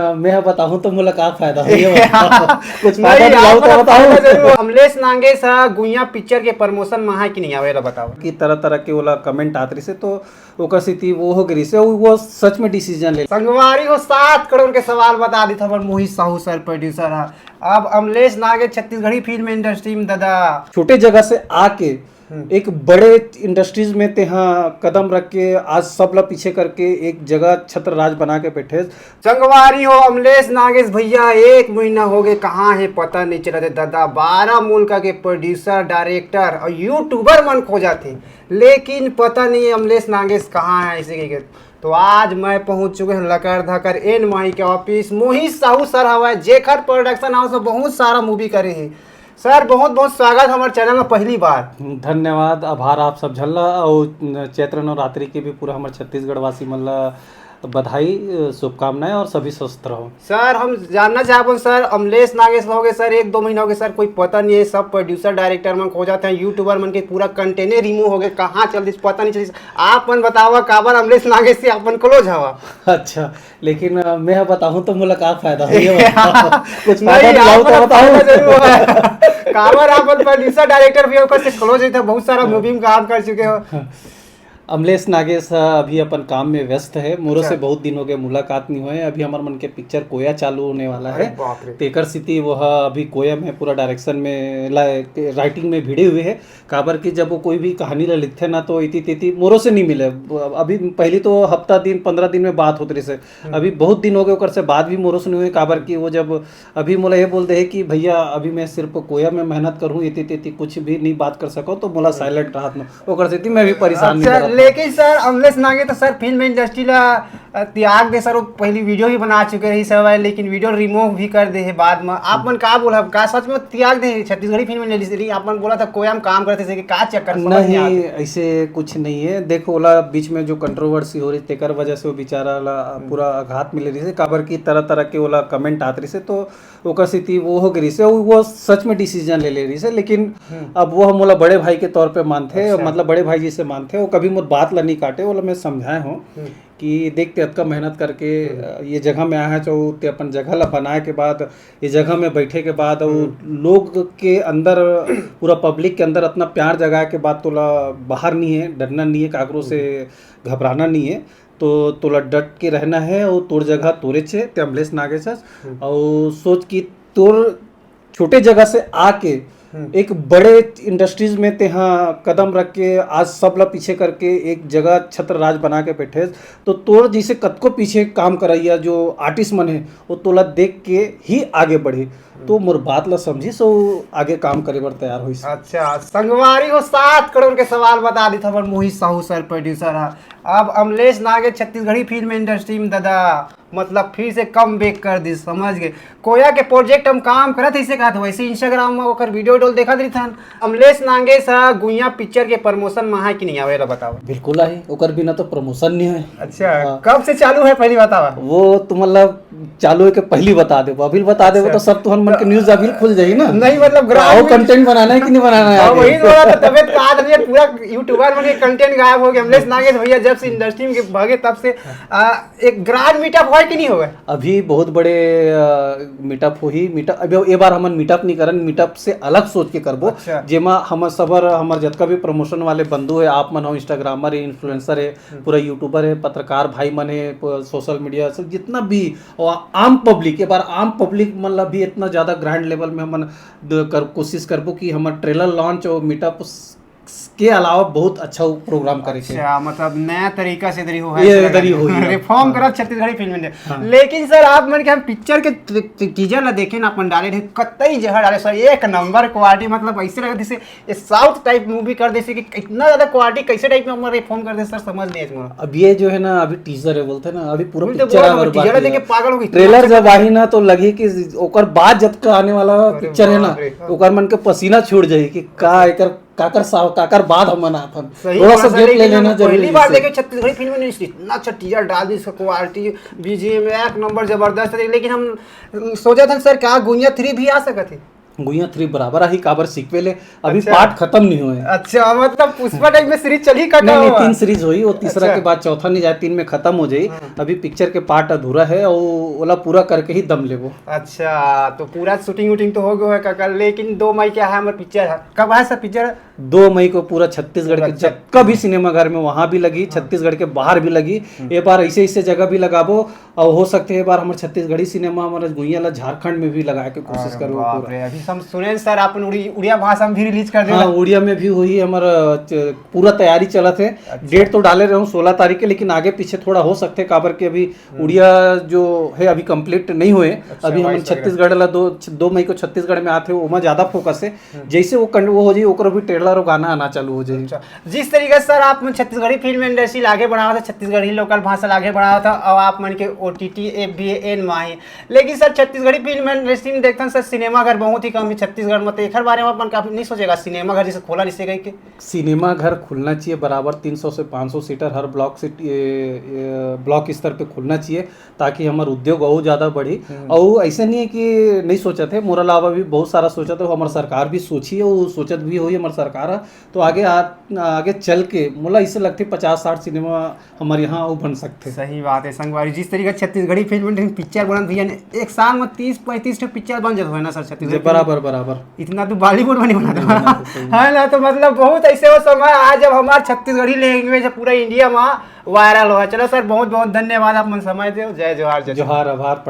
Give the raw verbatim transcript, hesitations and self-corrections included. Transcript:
मैं बताहूँ तो मोला का फायदा होही, ये बताओ। कुछ फायदा नहीं, आप दिलाओ तो बताओ। फायदा जरूर। अमलेश नागेश ह गुइया पिक्चर के प्रमोशन म हे कि नहीं आवे ला बताओ। कि तरह तरह के ओला कमेंट आत रहिसे, तो ओकर सेती वो हो गे रहिसे, वो सच में डिसीजन ले। संगवारी हो, सात करोड़ के सवाल बता दी था मोहित साहू सर, प्रोड्यूसर ह। अब अमलेश नागेश छत्तीसगढ़ी फिल्म इंडस्ट्री में दादा छोटे जगह से आके हम्म। एक बड़े इंडस्ट्रीज में तेहा कदम रख के आज सब ला पीछे करके एक जगह छत्र राज बना के बैठे। संगवारी हो, अमलेश नागेश भैया एक महीना हो गए, कहाँ है पता नहीं चला थे दादा। बारह मुल्का के प्रोड्यूसर, डायरेक्टर और यूट्यूबर मन खोजा थे, लेकिन पता नहीं है अमलेश नागेश कहाँ है इसे के। तो आज मैं पहुंच चुके हैं लकर धकर एन माही के ऑफिस। मोहित साहू सर हवय, जेखर प्रोडक्शन हाउस में बहुत सारा मूवी करे हैं। सर, बहुत बहुत स्वागत हमारे चैनल में पहली बार। धन्यवाद, आभार आप सब झन ला, अउ चैत्र नवरात्रि के भी पूरा हमारे छत्तीसगढ़ वासी मन ला बधाई, अ, शुभकामनाएं और सभी स्वस्थ रहो। सर, हम जानना चाहबो सर, अमलेश नागेश हो गए सर, एक दो महीना हो गए सर, कोई पता नहीं है, सब प्रोड्यूसर डायरेक्टर मन खोजत हैं, यूट्यूबर मन के पूरा कंटेंट रिमूव हो गए, कहाँ चल दिस पता नहीं चलिस। आप मन बतावा, काबर अमलेश नागेश से आप मन क्लोज हवा? अच्छा, लेकिन, अ, मैं बताहूँ तो मोला का फायदा होही, ये बताओ। कुछ नहीं, फायदा दिलाओ आप तो मन बताओ। फायदा जरूर है। काबर आप मन प्रोड्यूसर डायरेक्टर भी ओकर से क्लोज है, तो बहुत सारा हाँ। मूवी में काम कर चुके हो। अमलेश नागेश ह अभी अपन काम में व्यस्त है, मोरो अच्छा। से बहुत दिन हो गए, मुलाकात नहीं हुए। अभी हमर मन के पिक्चर कोया चालू होने वाला अरे है, बाप रे। तेकर सेती वो ह अभी कोया में पूरा डायरेक्शन में ला-, राइटिंग में भिड़े हुए है। काबर कि जब वो कोई भी कहानी ला लिखथे ना, तो इति तेती मोरो से नहीं मिले। अभी पहली तो हफ्ता दिन, पंद्रह दिन में बात होत रहिसे, हम्म। अभी बहुत दिन हो गए ओकर से बात भी मोरो से नहीं हुए, काबर कि वो जब अभी मोला ये बोल दे है कि भैया अभी मैं सिर्फ कोया में मेहनत करूँ, इति तेती कुछ भी नहीं बात कर सको, तो मोला साइलेंट रहत ना, ओकर सेती मैं भी परेशान नहीं अच्छा, करत। लेकिन सर, अमलेश नागे तो सर फिल्म इंडस्ट्री ला, अ, त्याग दे सर, वो पहली वीडियो भी बना चुके रही सब है, लेकिन वीडियो रिमूव भी कर दे है बाद में। आप मन का बोला, का सच में त्याग दे है छत्तीसगढ़ी फिल्म इंडस्ट्री? आप मन बोला था कोया में काम करते से कि का चक्कर, समझ नहीं नहीं, आते। ऐसे कुछ नहीं है। देखो, ओला बीच में जो कंट्रोवर्सी हो रही, तेकर वजह से वो बेचारा ला हम्म। पूरा आघात मिले रही से, काबर की तरह तरह के ओला कमेंट आत रही से, तो ओकर सेती वो हो गे रहिसे, अउ वो सच में डिसीजन ले ले रहिसे। लेकिन हम्म। अब वो मोला बड़े भाई के तौर पे मानथे, अच्छा। मतलब बड़े भाई जैसे मानथे। वो कभी मोर बात ला नहीं काटे, ओला मैं समझाए हूँ हम्म। कि देख ते अतका मेहनत करके, हम्म। अ, ये जगह में आया है, तो ते अपन जगह ला बनाए के बाद, ये जगह में बैठे के बाद, अउ हम्म। लोग के अंदर, पूरा पब्लिक के अंदर अतना प्यार जगाए के बाद तोला बाहर नहीं है, डरना नहीं है काकरो से, हम्म। घबराना नहीं है। तो तोला डट के रहना है, अउ तोर जगह तोरेच हे, ते अमलेश नागेश हस। हम्म। अउ सोच कि तोर छोटे जगह से आके हम्म। एक बड़े इंडस्ट्रीज में तेहा कदम रख के आज सब ला पीछे करके एक जगह छत्र राज बना के बैठे, तो तोर जैसे कतको पीछे काम करैया जो आर्टिस्ट मन है, वो तोला देख के ही आगे बढ़े। तो मोर बात ला समझिस, अउ आगे काम करे बर तैयार होइस। अच्छा, संगवारी हो, सात करोड़ के सवाल बता दी था मोहित साहू सर, प्रोड्यूसर है। अब अमलेश नागे छत्तीसगढ़ी फिल्म इंडस्ट्री में दादा, मतलब, फिर से कम बैक कर दी, समझ गए। कोया के प्रोजेक्ट हम काम करत, इसे कहा था, वैसे इंस्टाग्राम में ओकर वीडियो डोल देखा रही था। अमलेश नागेश ह गुइया पिक्चर के प्रमोशन में है कि नहीं आवे ला बताओ? बिल्कुल आहे, ओकर बिना तो प्रमोशन नहीं है। अच्छा, हाँ। कब से चालू है पहली बतावा? वो तो मतलब चालू है कि पहली बता देबो, अभी बता देबो अच्छा। तो सब तुहन मन के न्यूज अभी खुल जाही ना। नहीं, मतलब, तो ग्राउंड आओ में कंटेंट बनाना है कि नहीं बनाना है हाँ, आगे? वही बोला था, तबियत का आज नहीं, पूरा यूट्यूबर मन के कंटेंट गायब हो गया। अमलेश नागेश भैया जब से इंडस्ट्री में भागे तब से, आ, एक ग्रांड मीटअप होय कि नहीं होय? अभी बहुत बड़े, अ, मीटअप होही। मीटअप, अभी ये बार हमन मीटअप नहीं करन, मीटअप से अलग सोच के करबो। अच्छा। जेमा हमर सबर, हमर जतका भी प्रमोशन वाले बंधु है, आप मन हो, इंस्टाग्रामर है, इन्फ्लुएंसर है, हम्म। पूरा यूट्यूबर है, पत्रकार भाई मन है, प-, सोशल मीडिया से जितना भी, और आम पब्लिक, ये बार आम पब्लिक मन ला भी इतना ज्यादा ग्रैंड लेवल में हमन द-, कर, कोशिश करबो कि हमर ट्रेलर लॉन्च और मीटअप के अलावा बहुत अच्छा प्रोग्राम करे के। अच्छा, मतलब, नया तरीका से इधर ही हो, ये ऐसा इधर ही लगा। हो, ये। रिफॉर्म हाँ। करा छत्तीसगढ़ी फिल्म इंडस्ट्री। हाँ। लेकिन सर, आप मन के हम पिक्चर के ट-, ट-, टीजर ला देखे ना, अपन डाले रहे, कतई जगह डाले सर, एक नंबर क्वालिटी, मतलब, ऐसे लगा जैसे ये साउथ टाइप मूवी कर दे, कि इतना ज्यादा क्वालिटी कैसे टाइप में हमारे रिफॉर्म कर दे सर, समझ नहीं आया तुम्हारा। अब ये जो है ना, अभी टीजर है बोलते हैं ना, अभी पूरा बोलते पिक्चर बोला आने वो वाला टीजर बाकी देख के है। पागल हो गई, ट्रेलर इतना जब आही ना तो लगी कि ओकर बाद जब का आने वाला अरे पिक्चर है ना, बाप रे। ओकर मन के पसीना छूट जाए कि का एकर काकर साव, काकर बाद हमन आथन। सही थोड़ा सा बात है, गैप ले लेकिन लेना हम जरूरी पहली बार है। देखे छत्तीसगढ़ी फिल्म इंडस्ट्री इतना अच्छा टीजर डाल दी, इसका क्वालिटी, बीजीएम एक नंबर जबरदस्त है, लेकिन हम सोचा था सर क्या गुइया थ्री भी आ सकत है? गुइया थ्री बराबर आही, काबर सीक्वल हे, अभी अच्छा। पार्ट खत्म नहीं होए। अच्छा, मतलब पुष्पा टाइप में सीरीज चलही का, नहीं, नहीं, तीन सीरीज होई, वो तीसरा अच्छा। के बाद चौथा नहीं जाए, तीन में खत्म हो जाई। हाँ। अभी पिक्चर के पार्ट अधूरा है, और ओला पूरा करके ही दम लेबो। अच्छा, तो पूरा शूटिंग वूटिंग तो हो गयो है काका, लेकिन दो मई के है हमर पिक्चर है। कब है सर पिक्चर? दो मई को पूरा छत्तीसगढ़ के पूरा जतका भी सिनेमा घर में, वहाँ भी लगी, हाँ। छत्तीसगढ़ के बाहर भी लगी। हम्म। ये बार ऐसे ऐसे जगह भी लगाबो, और हो सकथे ये बार हमर छत्तीसगढ़ी सिनेमा हमर गुइया ला झारखंड में भी लगाए के कोशिश करबो पूरा। अभी हम सुने सर, आप उड़ी-, उड़िया भाषा में भी रिलीज कर देना। हाँ, उड़िया में भी होही हमर, अ, च-, पूरा तैयारी चलत हे। अच्छा। डेट तो डाले रहे हूँ सोलह तारीख के, लेकिन आगे पीछे थोड़ा हो सकथे, काबर के अभी हम्म। उड़िया जो है अभी कंप्लीट नहीं होए। अच्छा, अभी हम छत्तीसगढ़ ला दो, दो मई को छत्तीसगढ़ में आथे, ओमा ज्यादा फोकस है। हम्म। जैसे वो कन-, वो हो जाई, ओकर भी ट्रेलर और गाना आना चालू हो जाई। अच्छा, जिस तरीके से सर आप मन छत्तीसगढ़ी फिल्म इंडस्ट्री ला आगे बढ़ावत है, छत्तीसगढ़ी लोकल भाषा ला आगे बढ़ावत है, और आप मन के ओटीटी एप भी एन माही, लेकिन सर छत्तीसगढ़ी फिल्म इंडस्ट्री में देखथन सर सिनेमा घर बहुत ही कम है छत्तीसगढ़ में, तो एकर बारे में अपन काफी नहीं सोचेगा सिनेमा घर जैसे खोला जैसे गई के? सिनेमा घर खुलना चाहिए बराबर, तीन सौ से पाँच सौ सीटर हर ब्लॉक से, ये, ये, ब्लॉक स्तर पे खुलना चाहिए, ताकि हमर उद्योग और ज्यादा बढ़ी। हम्म। और ऐसे नहीं है कि नहीं सोचत है, मोर अलावा भी बहुत सारा सोचत है, हमर सरकार भी सोची है, वो सोचत भी होई हमर सरकार है, तो आगे आ, आगे चल के मोला ऐसे लगथे पचास साठ सिनेमा हमर यहाँ अउ बन सकथे। सही बात है संगवारी, जिस तरीके छत्तीसगढ़ी फिल्म इंडस्ट्री पिक्चर बनत भैया ने, एक साल में तीस पैंतीस ठो पिक्चर बन जात होय ना सर छत्तीसगढ़ी जी, फिल्म? बराबर, बराबर। इतना तो बॉलीवुड में नहीं बनाता। नहीं बनाता, सही। है ना, तो मतलब बहुत ऐसे वो समय आ जब हमार छत्तीसगढ़ी लैंग्वेज पूरा इंडिया में वायरल हो। चलो सर, बहुत बहुत धन्यवाद, आप मन समय दे। जय जोहार, जय जोहार, आभार।